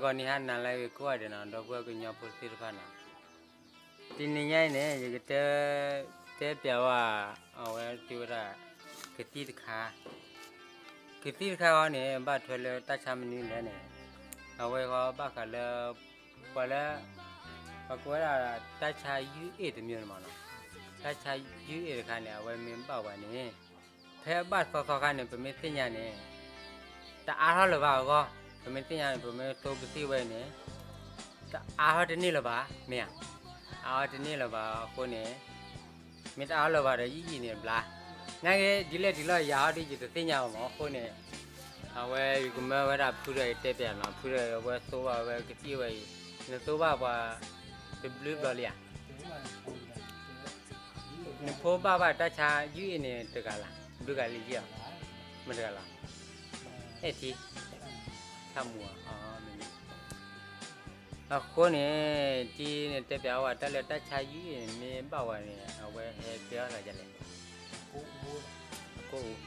ဂီၤနံၤဟါနၤလၢအဂ့ၤကိးဂၤဒဲးနီၤ ဒီပုၢ်ဝဲၢ်ကညီဖိသ့ၣ်တဖၣ်နီၤ, တနံၤညါအံၤန့ၣ် ယကတဲ တဲပျးဝဲ အဝဲတဲဝဲဒၣ် ကသံၣ်တခါ, ကသံၣ်တခါဃီန့ၣ် ဘၣ်ထွဲလၢတၢ်ဆါမနုၤလဲၣ်န့ၣ်, အဝဲဃီဘၣ်ဃးလၢ ပှၤလၢ ပှၤကိးဝဲဒၣ် တၢ်ဆါယုၢ်အ့ၣ်တမံၤန့ၣ်မးနီၤ, တၢ်ဆါယုၢ်အ့ၣ်တခါန့ၣ် အဝဲမ့ၢ်ဘၣ်ဝဲန့ၣ် ဖဲဘၣ်သီသီခါန့ၣ် ပမ့ၢ်သ့ၣ်ညါန့ၣ် တအါထီၣ်လၢၤဘၣ်အဂီၢ်, ပမ့ၢ်သ့ၣ်ညါန့ၣ် ပမ့ၢ်သိကသံၣ်ဝဲအံၤန့ၣ် တအါထီၣ်တန့ၢ်လၢၤဘၣ်, မ့ၢ်ဧါ, အါထီၣ်တန့ၢ်လၢၤဘၣ်အဃိန့ၣ် မ့ၢ်တအါထီၣ်လၢၤဘၣ်ဒီး ယံၣ်ယံၣ်န့ၣ်ဘျါ, နာ်က့ ဒ်လဲၣ်ဒ်လဲၣ်ယၤဟီဒ်ယတသ့ၣ်ညါဘၣ်မးအဃိန့ၣ်, အဝဲယကမၢဝဲဒၣ်ဖုဒီးယတဲပျးနီၤ, ဖုဒီးအဝဲသိဘၣ်ဝဲကသံၣ်ဝဲအံၤ, နသိဘၣ်ပှၤ တဘျုးဘျီလံဧါ, နဖိဘၣ်ဘၣ်တၢ်ဆါယုၢ်အ့ၣ်န့ၣ်တဂၤလၢ်, ဘျုးဂၤလံဧါ, မ့ၢ်တဂၤလီၤ, အဲၣ်ထံ, ဆၣ်မူၤအီၤ, အဃိန့ၣ် တံၤန့ၣ်တဲပျးအီၤဝဲတၢ်လၢတၢ်ဆါယုၢ်အ့ၣ်န့ၣ် မ့ၢ်ဘၣ်ဝဲန့ၣ် အဝဲဟဲကဲထီၣ်သးဒ်လဲၣ်, ကိၣ်အူ,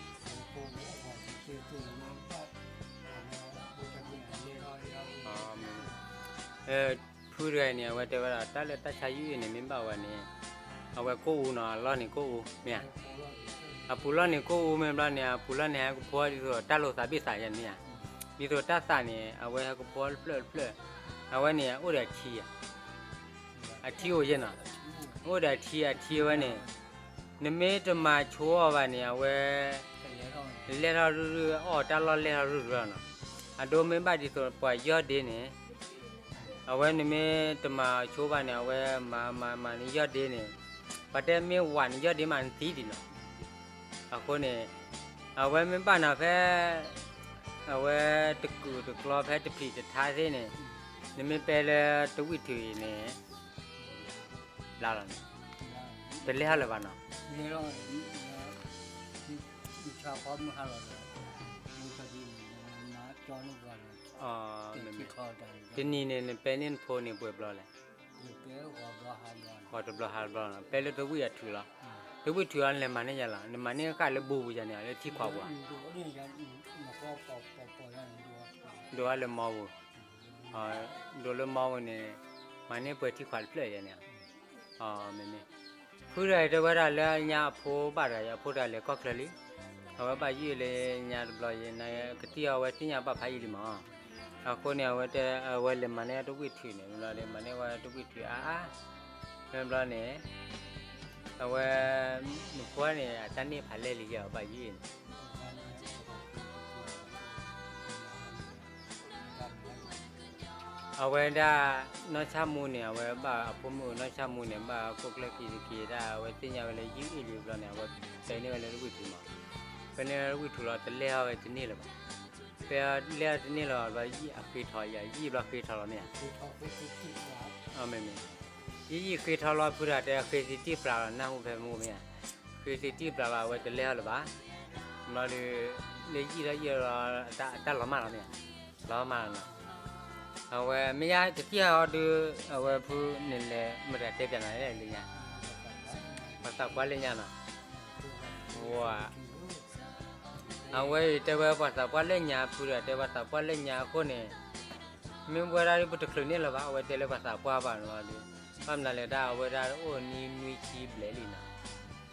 ဖုတဂၤန့ၣ် အဝဲတဲဝဲဒၣ် တၢ်လၢတၢ်ဆါယုၢ်အ့ၣ်န့ၣ် မ့ၢ်ဘၣ်ဝဲန့ၣ် အဝဲကိၣ်အူနီၤ, အလီၢ်န့ၣ်ကိၣ်အူ မ့ၢ်ဧါ, အပူၤလီၢ်န့ၣ်ကိၣ်အူမ့ၢ်ဘျီန့ၣ် အပူၤလီၢ်န့ၣ် ဟဲကဖီဒ်သိးတၢ်လိာ်သးဘ့ၣ်သးယါန့ၣ်မ့ၢ်ဧါ, ဒ်သိးတၢ်သးန့ၣ် အဝဲဟဲကဖီတဖျၢၣ်တဖျၢၣ်, အဝဲန့ၣ် အိၣ်ဒီးအထံဧါ, အထံအိၣ်ယဲၢ်နီၤ, အိၣ်ဒီးအထံ အထံအဝဲန့ၣ် နမ့ၢ်တမၤဆိအီၤဘၣ်န့ၣ် အဝဲ လဲၢ်ထီၣ်ရုၢ်ရုၢ် အီၣ်တၢ်လီၢ်လဲၢ်ထီၣ်ရုၢ်ရုၢ်လီၤနီၤ, အဒိမ့ၢ်ဘၣ်ဒ်သိးပှၤယီၢ်ဒ့န့ၣ် အဝဲနမ့ၢ်တမၤဆိဘၣ်န့ၣ် အဝဲမၤမၤမၤနယီၢ်ဒ့န့ၣ်, ပှၤတဲမ့ၢ်ဝးနယီၢ်ဒ့မးနသံဒံးနီၤ, အဃိန့ၣ် အဝဲမ့ၢ်ဘၣ်နီၤဖဲ အဝဲတကုာ်တကျီဖဲတဖျံးတထါသ့ၣ်န့ၣ်, နမ့ၢ်ပဲလၢတဝံၣ်ထုးအံၤန့ၣ် ဘျါလီၤန့ၣ်, တလဲၤထီၣ်လၢၤဘၣ်နီၤ, တနံၤန့ၣ် နပဲန့ၢ်နဖိန့ၣ်ပှဲၤဘျီလဲၣ်, ဃိးတဘျီဟးတဘျီနီၤ, ပဲလၢတဝံၣ်အထုးလီၤ, တဝံၣ်ထုးအီၤလဲၤမၤန့ၢ်ယၤလီၤ, နမၤန့ၢ်ဃာ်လၢဘိပူၤယၤန့ၣ် လၢထံခွးပူၤဧါ, ဒိးဝဲလၢမီပူၤ ဒိးလၢမီပူၤန့ၣ် မၤန့ၢ်ပှဲၤထံခွးတဖျၢၣ်ယၤန့ၣ်, မ့မ့ၢ် ဖုတဂၤအံၤတဲဝဲဒၣ်လၢညါအဖိဘၣ်တဂၤအံၤ အဖိတဂၤလဲၤကီၢ်ချၢလံ, အဝဲဘၣ်ယုၢ်လၢညါတဘျီအံၤ ကသံၣ်အီၤဝဲသ့ၣ်ညါဘၣ်ဖးယံာ်လံမး, အဃိန့ၣ် အဝဲတဲ အဝဲလဲၤမၤန့ၢ်တဝံၣ်ထုးန့ၣ် မ့ၢ်ဘျီန့ၣ် မၤန့ၢ်ဝဲတဝံၣ်ထုးအါအါ, မ့ၢ်ဘျီန့ၣ် အဝဲ နဖိန့ၣ် အတၢ်န့ၢ်ဖးလဲၢ်လံယၤ အဘၣ်ယုၢ်အံၤန့ၣ် အဝဲဒၣ် နီၢ်ဆၣ်မူန့ၣ် အဝဲဘၣ်အဖိမုၣ်နီၢ်ဆၣ်မူန့ၣ် ဘၣ်ကိၣ်ကျၢၢ်ခံတက့ၢ်ဒၣ် အဝဲသ့ၣ်ညါဝဲလၢယုၢ်အ့ၣ်လံဘျီန့ၣ် အဝဲပဲန့ၢ်ဝဲလၢတဝံၣ်ထုးမး, ပဲန့ၢ်ဝဲတဝံၣ်ထုးလီၤ တလဲၤအီၤဝဲတန့ၢ်လၢၤဘၣ်, ဖဲလဲၤအီၤတန့ၢ်လၢၤဘၣ်ဘျီ ယံၣ်အဃ့ထီယံၣ်ဘျီဃ့ထီလီၤမ့ၢ်ဧါ, မ့မ့ၢ် ယံၣ်ယံၣ်ဃ့ထီလီၤ ဖုတဂၤတဲဃ့သံတံၢ်ပျၢ်လီၤ နၢ်ဟူဖဲမူမ့ၢ်ဧါ, ဃ့သံတံၢ်ပျၢ်လီၤ အဝဲတလဲၤအီၤလၢၤဘၣ်, ဘျီဒီး လၢယံၣ်ထီၣ်ယံၣ်လီၤ အတၢ်လီၤမၢ်လီၤမ့ၢ်ဧါ, လီၤမၢ်လီၤနီၤ, အဝဲမ့ၢ်ယါတသံၣ်ဟီဒုး အဝဲဖုန့ၣ်လဲၤ မတၤတဲပျးနၤလဲၣ်လၢညါ, ပှၤသးပှၢ်လၢညါနီၤ, ဝၤ အဝဲအံၤတဲဝဲပှၤသးပှၢ်လၢညါ ဖုဒီးတဲပှၤသးပှၢ်လၢညါအဃိန့ၣ် မ့ၢ်ဝဲဒၣ်ဒုးပတချုးန့ၢ်လၢၤဘၣ် အဝဲတဲလၢပှၤသးပှၢ်ဘၣ်န့ၣ်လီၤဒီး ဘၣ်မနုၤလဲၣ်ဒၣ်အဝဲဒၣ်အိၣ်နွံဆံဘျဲၣ်လံနီၤ,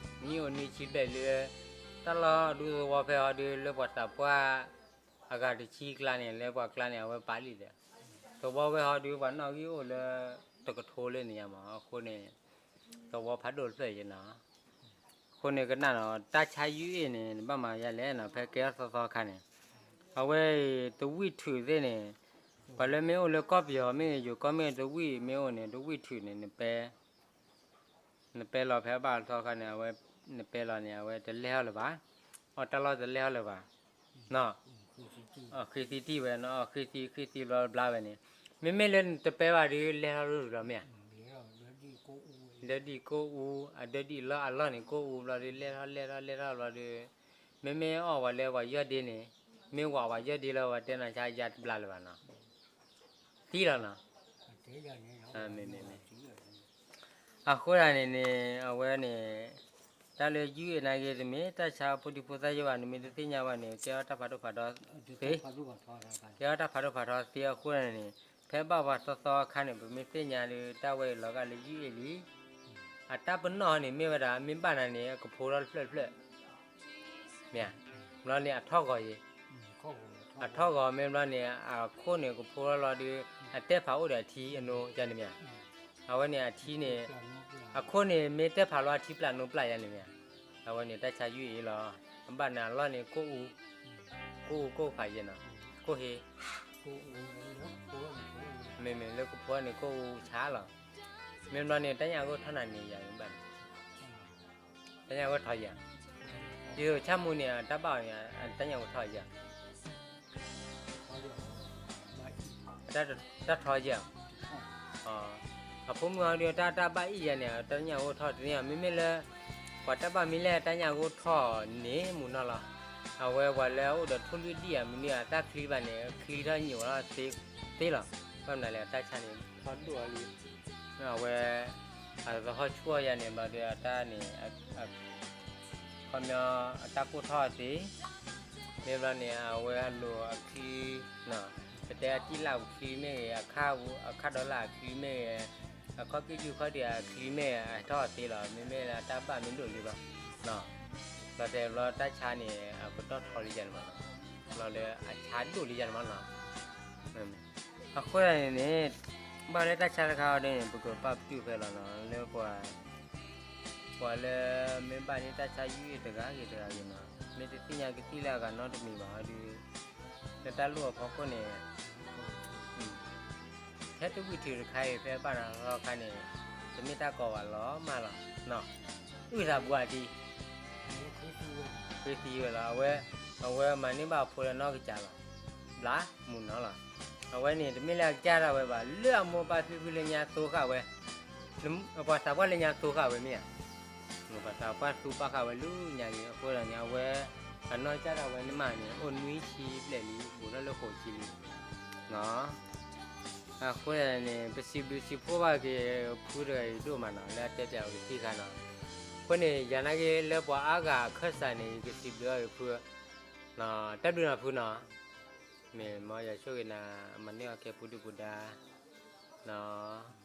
နံၣ်အိၣ်နွံဆံဘျဲၣ်လံ, တၢ်လီၢ်ဒူသဝီဖဲအီၤဒုးလၢပှၤသးပှၢ် အဂၤတဆံကျါန့ၣ် လၢပှၤကျါန့ၣ် အဝဲပာ်လံဒီး သဝီဝဲဟီဒုးပှၤနီၣ်ဂံၢ်အိၣ်လၢ တကထိလၢန့ၣ်ယါမး အဃိန့ၣ် သဝီဖးဒိၣ်တဖျၢၣ်ယဲနီၤ, အဃိန့ၣ်ကနၣ်နီၤ တၢ်ဆါယုၢ်အ့ၣ်န့ၣ် နဘၣ်မၤယါလဲၣ်နီၤ ဖဲကဲထီၣ်သီသီခါန့ၣ်, အဝဲအံၤတဝံၣ်ထုးသ့ၣ်န့ၣ် ပှၤလၢမ့ၢ်အိၣ်လၢကီၢ်ပယီၤမ့ၢ်ဂ့ၤ ယိၤကီၢ်မ့ၢ်ဂ့ၤ တဝံၣ်မ့ၢ်အိၣ်န့ၣ် တဝံၣ်ထုးန့ၣ် နပဲ နပဲလီၤဖဲဘၣ်အသီခါန့ၣ် အဝဲ နပဲလီၤန့ၣ် အဝဲတလဲၤထီၣ်လၢၤဘၣ်, အီၣ်တၢ်လီၢ်တလဲၤထီၣ်လၢၤဘၣ်, အီၣ်ဃ့သံတံၢ်ဝဲနီၤ အီၣ်ဃ့သံဃ့သံဘျီဘျါဝဲန့ၣ်, မ့မ့ၢ်လၢနတပဲဘၣ်ဒီး လဲၤထီၣ်ရုၢ်ရုၢ်လီၤမ့ၢ်ဧါ, ဒၢဒံၣ်ကိၣ်အူ အဒၢဒံၣ်လီၢ်အလီၢ်န့ၣ် ကိၣ်အူဘျီဒီး လဲၤထီၣ်လဲၤထီၣ်လဲၤထီၣ်ဘျီဒီး မ့မ့ၢ်အီၣ်ဝဲလၢပှၤယီၢ်ဒ့န့ၣ်, မ့ၢ်ဝးပှၤယီၢ်ဒ့လၢပှၤတဲနၤဆါယါတဘျါလၢၤဘၣ်နီၤ, သံလီၤနီၤ, မ့မ့မ့ အဃိသတးန့ၣ်န့ၣ် အဝဲန့ၣ် တၢ်လၢယုၢ်အ့ၣ်နာ်က့ တမ့ၢ်တၢ်ဆါဖိဒံဖိသၣ်ယဲဘၣ် နမ့ၢ်တသ့ၣ်ညါဘၣ်န့ၣ် ကဲထီၣ်တၢ်ဖးဒိၣ်ဖးထီသ့, ကဲထီၣ်တၢ်ဖးဒိၣ်ဖးထီသ့အဃိန့ၣ်န့ၣ် ဖဲဘၣ်ပှၤသီသီအခါန့ၣ် ပမ့ၢ်သ့ၣ်ညါဒီး တၢ်ဝဲအံၤလီၤဂာ်လၢယုၢ်အ့ၣ်လံ. အတၢ်ပနီၣ်န့ၣ် မ့ၢ်ဝဲဒၣ် မ့ၢ်ဘၣ်နၤန့ၣ် အကဖိထီၣ်တဖျၢၣ်တဖျၢၣ်, မ့ၢ်ဧါ. ဘျီန့ၣ် အထီၣ်ဂီၤယဲ, အထီၣ်ဂီၤမ့ၢ်ဘျီန့ၣ် အခိၣ်န့ၣ်ကဖိထီၣ်လီၤဒီး အတဲဖးအိၣ်ဒီးအထံအနိယါန့ၣ် မ့ၢ်ဧါ. အဝဲန့ၣ်အထံန့ၣ် အခိၣ်န့ၣ်မ့ၢ်တဲဖးလီၤအထံပျၢ်နိပျၢ်ယါန့ၣ် မ့ၢ်ဧါ. အဝဲန့ၣ်တၢ်ဆါယုၢ်အ့ၣ်လီၤ. အဘၣ်နၤအလီၢ်န့ၣ် ကိၣ်အူ, ကိၣ်အူကိၣ်ဖးယဲနီၤ, ကိၣ်ဟ့, မ့မ့ၢ်လၢကဖိန့ၣ် ကိၣ်အူဆါလီၤ. မ့ၢ်ဘျီန့ၣ် တၢ်ညၣ်ဂိၢ်ထီၣ်နၤန့ၣ် ယၤမ့ၢ်ဘၣ်န့ၣ် တၢ်ညၣ်ဂိၢ်ထီၣ်ယၤ, ယဆၣ်မူန့ၣ် တၢ်ဘၣ်အီၤန့ၣ် တၢ်ညၣ်ဂိၢ်ထီၣ်ယၤ, တၢ်ထီယၤ, အဖိမုၣ်ဟီဒုး တၢ်တၢ်ဘၣ်အံၣ်ယၤန့ၣ် တၢ်ညၣ်ဂိၢ်ထီၣ်တန့ၢ်, မ့မ့ၢ်လၢ ပှၤတၢ်ဘၣ်မ့ၢ်လဲၣ် တၢ်ညၣ်ဂိၢ်ထီၣ်န့ၣ်မူနီၢ်လီၤ. အဝဲပှၤလၢအအိၣ်ဒီးထိၣ်လွံၢ်ဒံၣ်ဧါ မနုၤဧါ တၢ်ချံဘၣ်န့ၣ် ချံထီၣ်ညိးလီၤသ့သ့လီၤ. ဘၣ်မနုၤလဲၣ် အတၢ်ဆါန့ၣ် ထီၣ်ဒိၣ်အါလံ. အဝဲ အသဟီၣ်ဆူၣ်အီၤယၤန့ၣ် ဘျီဒီးအတၢ်န့ၣ် ခီပညီ အတၢ်ကိၢ်ထီၣ်သ့, မ့ၢ်ဘျီန့ၣ် အဝဲအလိၤအချံ, ပတဲအတံၢ်လၢ်အချံမ့ၢ်ဂ့ၤ, အခၣ်ဒီလၢ်အချံမ့ၢ်ဂ့ၤ, အခီၣ်ကံၢ်ဒုၣ်ခီၣ်ဒံးအချံမ့ၢ်ဂ့ၤ အထီၣ်သ့လီၤ. မ့မ့ၢ်လၢအတၢ်ဘၣ်မ့ၢ်ဒိၣ်လံဘျီ, ဘျီတဲဘျီတၢ်ဆါန့ၣ် အကတီၢ်ထီလံယၤန့ၣ်မးလီၤ. ဘျီလၢအဆါဒိၣ်လံယၤန့ၣ်မးလီၤ. အဃိသတးန့ၣ်န့ၣ် ဘၣ်လၢတၢ်ဆါတခါအီၤဒ်န့ၣ် ပကပာ်ပတုာ်ဖဲလီၤနီၤ လၢပှၤ ပှၤလၢမ့ၢ်ဘၣ်န့ၢ်တၢ်ဆါယုၢ်တဂၤဂ့ၤတဂၤဂ့ၤနီၤ မ့ၢ်တသ့ၣ်ညါကသံၣ်လၢအဂၤနီတမံၤဘၣ်အီၤဒီး လၢတၢ်လိၣ်အဖီခိၣ်န့ၣ် ထဲတဝံၣ်ထုးတခါအံၤ ဖဲဘၣ်နၤလီၤခါန့ၣ် တမ့ၢ်တၢ်ကီဘၣ်လီၤမးလီၤ. အုၣ်သးပှၤဒံး ဃ့သံဝဲလီၤ. အဝဲ အဝဲမၤန့ၢ်ဘၣ်အဖိလၢနီၢ်ကစၢ်လီၤ. ဘျါမုၢ်နီၤလီၤ. အဝဲန့ၣ် တမ့ၢ်လၢအကစၢ်ဒၣ်ဝဲဘၣ် လၢအမိၢ်ပၢ်ဖံဖုလၢညါသိဃာ်ဝဲ ပှၤသးပှၢ်လၢညါသိဃာ်ဝဲမ့ၢ်ဧါ. ပှၤသးပှၢ်သူပာ်ဃာ်ဝဲလၢညါဂ့ၤ အဃိသတးန့ၣ် အဝဲ အနီၢ်ကစၢ်ဒၣ်ဝဲန့ၣ်မးန့ၣ် အိၣ်နွံဆံဘျဲၣ်လံ ဘူးထီၣ်လၢဃိးဆံလံ အဃိသတးန့ၣ် ပစံးဘျုးစံးဖှိၣ်ဘၣ်က့ၤဖုတဂၤအံၤဒိၣ်မးနီၤ လၢအတဲပၠးဝဲကသံၣ်ခါနီၤ. အဃိန့ၣ် ယၤနာ်က့လၢပှၤအါဂၤအခၢၣ်စးန့ၣ် ယကစံးဘျုးအီၤက့ၤဖု တၢ်ဘျုးနီၤဖုနီၤ. မ့ၢ်မ်ယွၤဆိၣ်ဂ့ၤနၤ မၤန့ၢ်အီၤကဲပူၤဒုၣ်ပူၤဒါနီၤ.